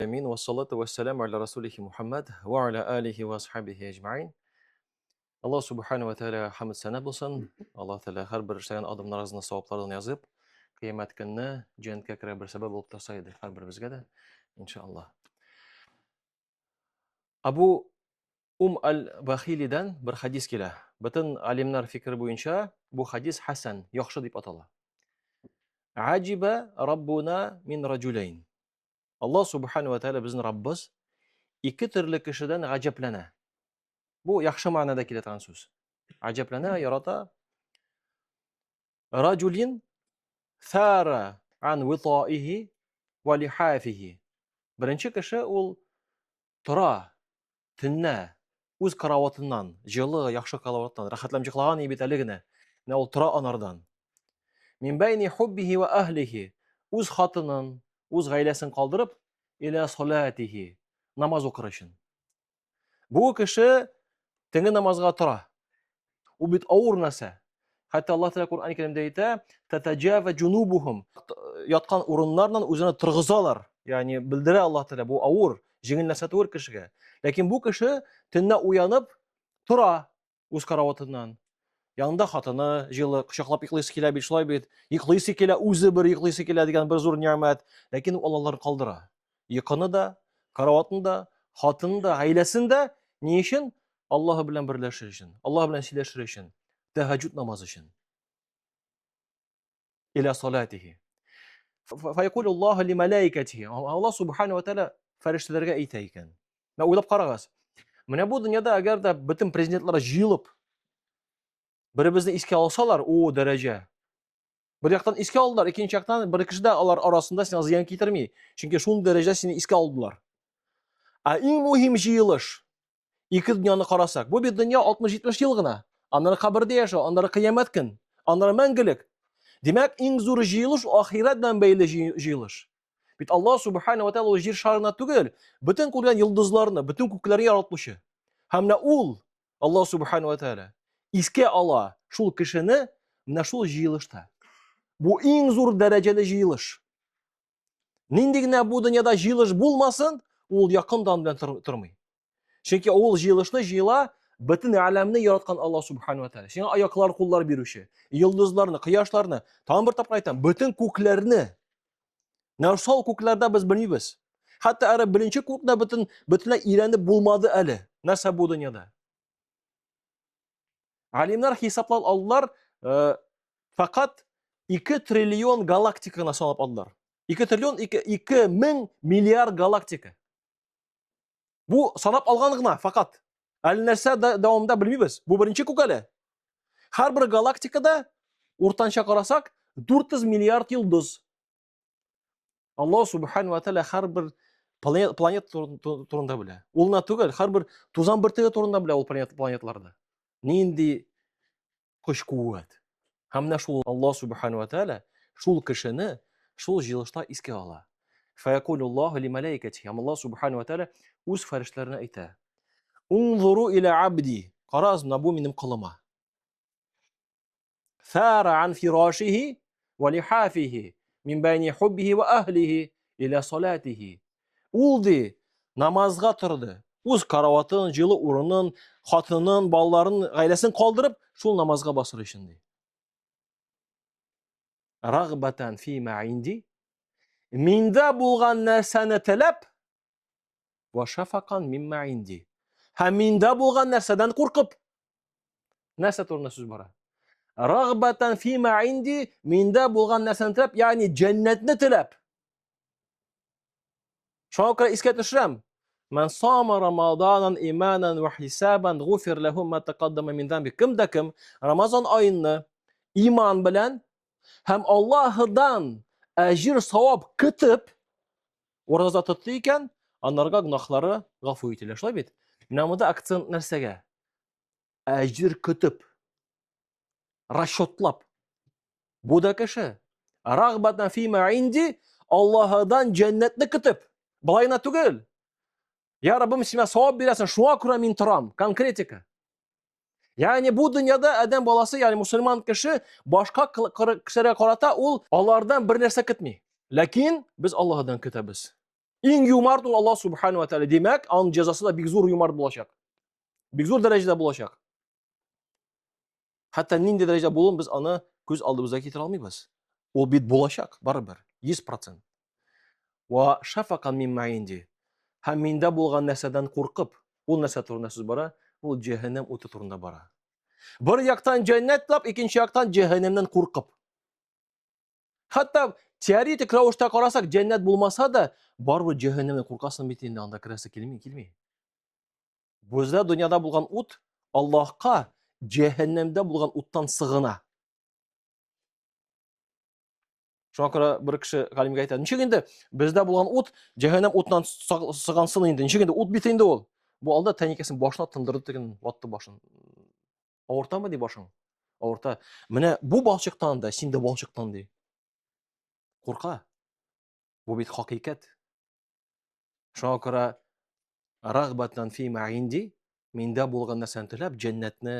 Амин. Вассалату вассаляму аля расулихи Мухаммад ва аля алихи ва асхабихи әҗмәин. Аллаһ субхану ва тааля хамд сәнә булсын. Аллаһ Тәгалә һәрбер эшләгән адымнарыбызны саваплардан язып, кыямәт көнне җәннәткә керә бер сәбәп булып торса иде һәрберебезгә дә, иншаллаһ. Абу Ум аль-Бахилидән бер хадис килә. Бөтен алимнар фикере буенча бу хадис хасан, яхшы дип атала. Аҗиба раббуна мин раҗуләйн. Аллаһ субхану ва тааля безнең Раббыз ике төрле кешедән гаҗәпләнә. Бу яхшы мәгънәдә килә торган сүз. Гаҗәпләнә, ярата. Раҗулин thara an витаихи ва лихафихи. Беренче кеше ул тора төннә үз караватыннан, җылы, яхшы караваттан, рәхәтләнеп йоклаган бит әле генә. Менә ул тора анардан. Мин бәйни хуббихи ва әһлихи. Үз хатынын, үз гаиләсен калдырып, иля салатихи, намаз укыр өчен. Бу кеше төнге намазга тора. Ул бит авыр нәрсә. Хәтта Аллаһ Тәгалә Коръән Кәримдә әйтә, татаҗафа җунубухум. Яткан урыннарыннан үзенә торгызалар. Ягъни белдерә Аллаһ Тәгалә, бу авыр, җиңел нәрсә түгел кешегә. Ләкин бу кеше төнлә уянып тора үз караватыннан. Янында хатыны җылы, кочаклап йоклыйсы килә бит, шулай бит. Йоклыйсы килә, үзе бер йоклыйсы килә дигән бер зур нигъмәт. Ләкин ул аларны калдыра. Йокыны да, караватын да, хатынын да, гаиләсен дә ни өчен? Аллаһы белән берләшер өчен, Аллаһ белән сөйләшер өчен, тәһәҗҗүд намазы өчен. Иля салатихи. Файкул Аллаһу ли малаикатихи. Аллаһ субхану ва тааля фәрештәләргә әйтә икән. Менә уйлап карагыз. Менә бу дөньяда әгәр дә бөтен президентлар җыелып беребезне искә алсалар, о, дәрәҗә. Бер яктан искә алдылар, икенче яктан бер кеше дә алар арасында сиңа зыян китерми. Чөнки шундый дәрәҗәдә сине искә алдылар. Ә иң мөһим җыелыш ике дөньяны карасак, бу бит дөнья 60-70 ел гына. Аннары кабердә яшәү, аннары кыямәт көн, аннары мәңгелек. Димәк, иң зур җыелыш ахирәт белән бәйле җыелыш. Бит Аллаһ субхана ва тааля ул җир шарына түгел, бөтен күргән йолдызларны, бөтен күкләрне яратучы. Һәм менә ул Аллаһ субхана ва тааля искә ала шул кешене менә шул җыелышта. Бу иң зур дәрәҗәле җыелыш. Нинди генә бу дөньяда җыелыш булмасын, ул якын да белән тормый. Чөнки ул җыелышны җыела бөтен әләмне яраткан Аллаһ субхану ва тааля. Сиңа аяклар, куллар бирүче, йолдызларны, кояшларны, тагын бер тапкыр әйтәм, бөтен күкләрне. Нәрсә ул күкләрдә без белмибез. Хәтта әле беренче күкне бөтен бөтенләй өйрәнеп булмады әле. Нәрсә бу дөньяда? Алимнар хисаплап алдылар, э, фақат 2 триллион галактиканы санап алдылар. 2 триллион 2, 2 мең миллиард галактика. Бу санап алган гына фақат. Әле нәрсә дәвамында белмибез. Бу беренче күк әле. Һәрбер галактикада уртанча карасак 400 миллиард йолдыз. Аллаһ субхану ва тааля һәрбер планета турында белә. Ул гына түгел, һәрбер тузан бөртеге турында белә ул планеталарда. Нинди көч куәт. Һәм менә шул Аллаһ субхану ва тааля шул кешене шул җыелышта искә ала. Фаякулуллаһу ли малаикати. Һәм Аллаһ субхану ва тааля үз фәрештәләренә әйтә. Унзуру иля абди. Карагыз, менә бу минем колыма. Фара ан фирашихи ва лихафихи мин байни хуббихи ва ахлихи иля салатихи. Ул ди намазга торды. Үз караватын, җылы урынын, хатынын, балаларын, гаиләсен калдырып, шул намазга басыр өчен ди. Рагбатан фи ма инди. Миндә булган нәрсәне теләп, ва шафакан мимма инди. Һәм миндә булган нәрсәдән куркып. Нәрсә турында сүз бара? Рагбатан фима инди, миндә булган нәрсәне теләп, ягъни җәннәтне теләп. Шуңа күрә искә төшерәм. Ман сама Рамаданан иманан ва хисабан гуфир лаху ма тaqaddama мин замби. Кем дә кем Рамазан аенны иман белән һәм Аллаһыдан әҗир савап көтеп ураза тотты икән, анарга гөнаһлары гафу ителә. Шулай бит? Менә монда акцент нәрсәгә? Әҗир көтеп, расчетлап. Бу да кеше. Рагбатан фима инди, Аллаһыдан җәннәтне көтеп. Болай гына түгел. Я Раббым, син миңа савап бирәсең, шуңа күрә мин торам. Конкретика. Ягъни бу дөньяда адәм баласы, ягъни мусульман кеше башка кешеләргә карата ул алардан бер нәрсә көтми. Ләкин без Аллаһыдан көтәбез. Иң юмарт ул Аллаһ субхану ва тааля. Димәк, аның җәзасы да бик зур юмарт булачак. Бик зур дәрәҗәдә булачак. Хәтта нинди дәрәҗәдә булуын без аны күз алдыбызга китерә алмыйбыз. Ул бит булачак, барыбер, 100%. Ва шафакан мимма инди. Һәм миндә булган нәрсәдән куркып, ул нәрсә турында сүз бара? Ул җәһәннәм уты турында бара. Бер яктан җәннәт тап, икенче яктан җәһәннәмнән куркып. Хәтта теоретик рәвештә карасак, җәннәт булмаса да, барыбер җәһәннәмнән куркасың бит инде, анда керәсе килми, килми. Бездә дөньяда булган ут Аллаһка җәһәннәмдә булган уттан сыгына. Шуңа күрә бер кеше галимгә әйтә, ничек инде бездә булган ут җәһәннәм утыннан сыгансын инде, ничек инде ут бит инде ул. Бу алда тәникәсен башына тындырды теген, ватты башын. Авыртамы ди башың? Авырта. Менә бу балчыктан да, син дә балчыктан ди. Курка. Бу бит хакыйкать. Шуңа күрә рагбатан фи ма инди, миндә булган нәрсәне теләп, җәннәтне,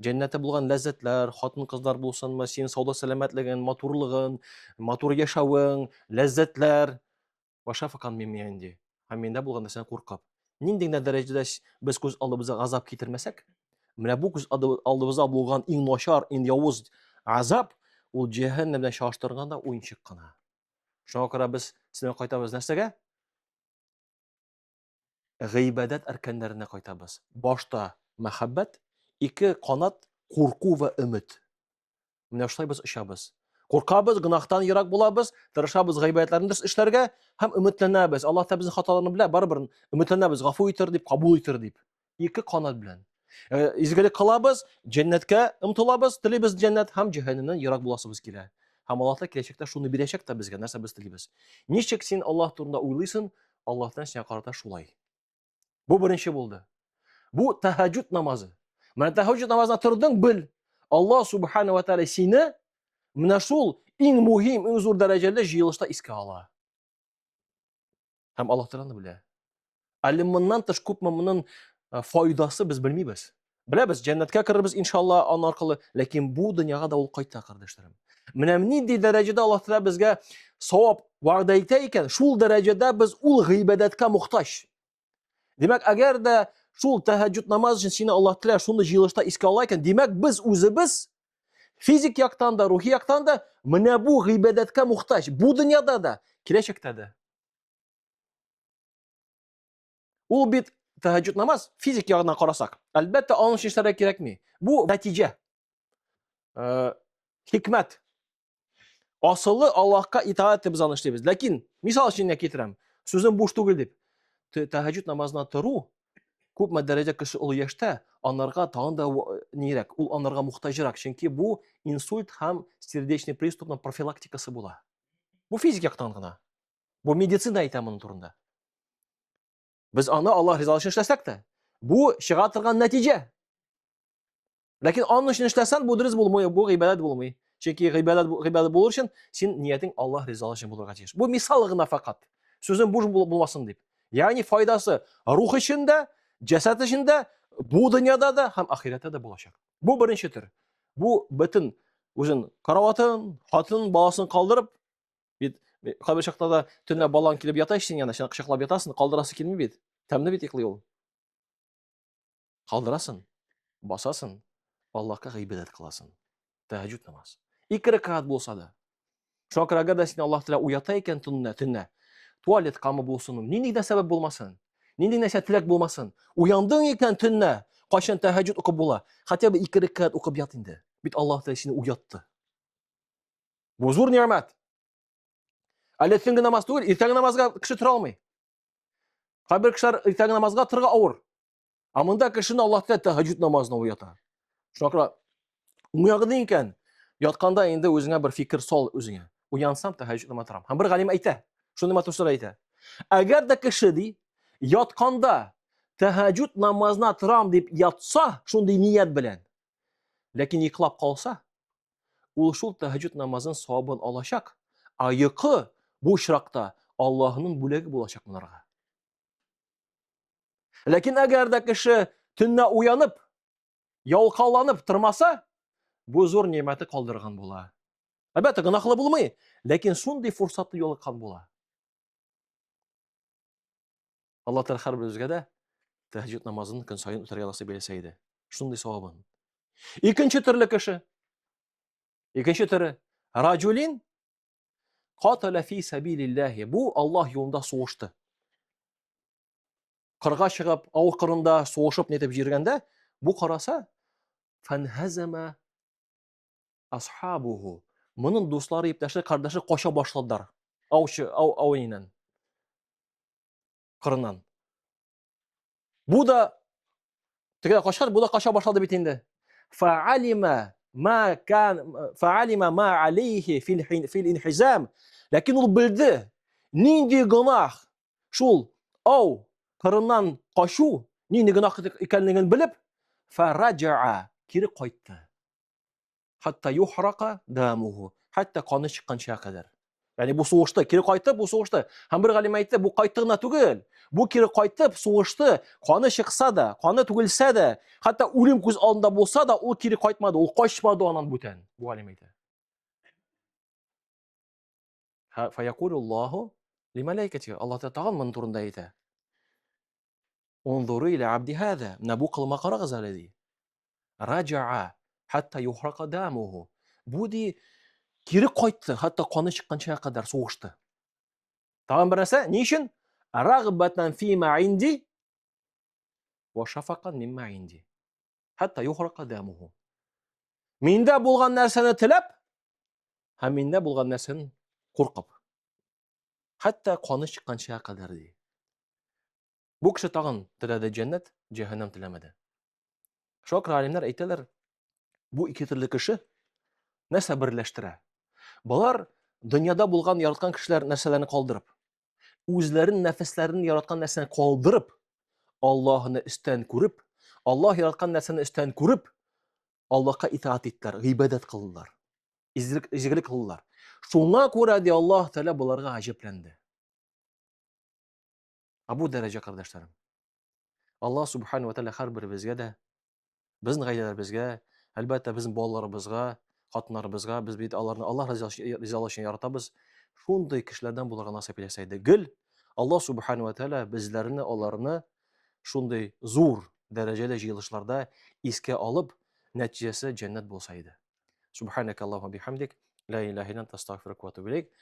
җәннәттә булган ләззәтләр, хатын-кызлар булсынмы, синең сауда сәламәтлеген, матурлыгын, матур яшәвең, ләззәтләр, ва шафакан мимма инди. Һәм миндә булган нәрсәне куркып. Нинди генә дәрәҗәдә без күз алдыбызга газап китермәсәк, менә бу күз алдыбызда булган иң начар, иң явыз азап, ул җәһәннәм белән чагыштырганда уенчык кына. Шуңа күрә без сезнең кайтабыз нәрсәгә? Гыйбадәт әркәннәренә кайтабыз. Башта мәхәббәт, ике канат курку вә өмет. Менә шулай без очабыз. Куркабыз, гөнаһтан ерак булабыз, тырышабыз гыйбадәтләрне дөрес эшләргә һәм өметләнәбез. Аллаһ та безнең хаталарны белә, барыбер өметләнәбез, гафу итер дип, кабул итер дип. Ике канат белән. Изгелек кылабыз, җәннәткә омтылабыз, телибез җәннәт һәм җәһәннәмнән ерак буласыбыз килә. Һәм Аллаһ та киләчәктә шуны бирәчәк тә безгә, нәрсә без телибез. Ничек син Аллаһ турында уйлыйсың, Аллаһтан сиңа карата шулай. Бу беренче булды. Бу тәһәҗүд намазы. Менә тәһәҗүд намазына тордың, бел. Аллаһ субхана ва тааля сине менә шул иң мөһим, иң зур дәрәҗәле җыелышта искә ала. Һәм Аллаһ Тәгалә белә. Әле моннан тыш күпме моның э, файдасы без белмибез. Беләбез, җәннәткә керербез иншалла ан аркылы, ләкин бу дөньяга да ул кайта, кардәшләрем. Менә нинди дәрәҗәдә Аллаһ Тәгалә безгә савап вәгъдә итә икән, шул дәрәҗәдә без ул гыйбадәткә мохтаҗ. Димәк, әгәр дә шул тәһәҗҗүд намаз өчен сине Аллаһ Тәгалә шундый җыелышта искә ала икән, димәк, без үзебез физик яктан да, рухи яктан да менә бу гыйбадәткә мохтаҗ. Бу дөньяда да, киләчәктә дә. Ул бит тәһәҗҗүд намаз физик ягыннан карасак, әлбәттә, аның өчен эшләргә кирәкми. Бу нәтиҗә. Э, хикмәт. Асылы Аллаһка итаать без аны эшлибез. Ләкин мисал өчен генә китерәм. Сүзем буш түгел дип. Тәһәҗҗүд намазына тору күпме дәрәҗә кеше олы яшьтә, анарга тагын да нирәк, ул анарга мохтаҗрак, чөнки бу инсульт һәм сердечный приступның профилактикасы була. Бу физик яктан гына. Бу медицина әйтә моның турында. Без аны Аллаһ ризалыгы өчен эшләсәк тә, бу чыга торган нәтиҗә. Ләкин аның өчен эшләсәң, бу дөрес булмый, бу гыйбадәт булмый. Чөнки гыйбадәт гыйбадәт булыр өчен син ниятең Аллаһ ризалыгы өчен булырга тиеш. Бу мисал гына факат. Сүзем буш булмасын дип. Ягъни файдасы рух өчен дә, җәсәд өчен дә, бу дөньяда да һәм ахирәттә дә булачак. Бу беренче төр. Бу бөтен үзен караватын, хатын, баласын калдырып, бит кайбер чакта да төнлә балаң килеп ята синең янына, син кочаклап ятасың, калдырасы килми бит. Тәмле бит йоклый ул. Калдырасың, басасың, Аллаһка гыйбадәт кыласың. Тәһәҗҗүд намаз. Ике рәкәгать булса да. Шуңа күрә әгәр дә сине Аллаһ Тәгалә уята икән төнлә, төнлә, туалеткамы булсын, нинди дә сәбәп булмасын, нинди нәрсә теләк булмасын, уяндың икән төнлә, кайчан тәһәҗҗүд укып була, хотя бы ике рәкәгать укып ят инде. Бит Аллаһ Тәгалә сине уятты. Бу зур нигъмәт. Әле төнге намаз түгел, иртәнге намазга кеше тора алмый. Кайбер кешеләр иртәнге намазга торырга авыр. Ә монда кешене Аллаһ Тәгалә тәһәҗҗүд намазына уята. Шуңа күрә уягың икән, ятканда инде үзеңә бер фикер сал үзеңә. Уянсам тәһәҗҗүд намазына торам. Һәм бер галим әйтә, шуны матур сүз әйтә. Әгәр дә кеше ди, ятканда тәһәҗҗүд намазына торам дип ятса, шундый ният белән, ләкин йоклап калса, ул шул тәһәҗҗүд намазын савабын алачак, ә йокы бу очракта Аллаһның бүләге булачак монарга. Ләкин әгәр дә кеше төнлә уянып, ялкауланып тормаса, бу зур нимәте калдырган була. Әлбәттә, гөнаһлы булмый, ләкин шундый фурсатны югалткан була. Алла Тәгалә һәрберебезгә дә тәһәҗҗүд намазын көн саен үтәргә насыйп әйләсә иде. Шундый савабын. Икенче төрле кеше. Икенче төре. Раҗулин катала фи сабилиллаһи. Бу Аллаһ юлында сугышты. Кырга чыгып, ау кырында сугышып нитеп җиргәндә, бу караса, фанһазама асхабуху. Моның дуслары, иптәшләре, кардәше кача башладылар. Аучы, ау, ау инән. Кырыннан. Бу да теге качкан, бу да кача башлады бит инде. Фa'алима ма кан фa'алима ма алейхи фил фил инхизам. Ләкин ул белде, нинди гөнаһ шул ау кырыннан качу нинди гөнаһ икәнлеген белеп, фараджаа кире кайтты. Хатта юхрака дамуху. Хатта каны чыкканча кадәр. Ягъни бу сугышты, кире кайтып, бу сугышты. Һәм бер галим әйтте, бу кайтты гына түгел. Бу кире кайтып, сугышты, каны чыкса да, каны түгелсә дә, хәтта үлем күз алдында булса да, ул кире кайтмады, ул качмады аннан бүтән. Бу галим әйтә. Фаякулуллаху лималайкати. Аллаһ тагын моның турында әйтә. Унзуру иля абди хаза. Менә бу кылыма карагыз әле ди. Раджаа хатта юхрака дамуху. Бу ди кире кайтты, хатта каны чыкканча кадәр сугышты. Тагын бер нәрсә, ни өчен? Рагбатан фима инди ва шафакан мимма инди. Хатта юхрака дамуху. Миндә булган нәрсәне теләп һәм миндә булган нәрсәне куркып. Хатта каны чыкканча кадәр ди. Бу кеше тагын теләде җәннәт, җәһәннәм теләмәде. Шуңа күрә галимнәр әйтәләр, бу ике төрле кеше нәрсә берләштерә? Болар дөньяда булган яраткан кешеләр нәрсәләрне калдырып, үзләрен нәфесләрен яраткан нәрсәне калдырып, Аллаһны өстән күреп, Аллаһ яраткан нәрсәне өстән күреп, Аллаһка итаат иттеләр, гыйбадәт кылдылар. Изгелек, изгелек кылдылар. Шуңа күрә ди Аллаһ Тәгалә боларга гаҗәпләнде. Ә бу дәрәҗә, кардәшләрем. Аллаһ субхану ва тәгалә һәрберебезгә дә, безнең гаиләләребезгә, әлбәттә, безнең балаларыбызга, хатыннарыбызга, без бит аларны Аллаһ ризалыгы өчен яратабыз, шундый кешеләрдән булырга насыйп итсә иде. Гел Аллаһ субхану ва тәгалә безләрне, аларны шундый зур дәрәҗәле җыелышларда искә алып, нәтиҗәсе җәннәт булса иде. Субханaka Аллаһумма бихамдик, ла илаһа илля анта, астагфирука ва атубу илейк.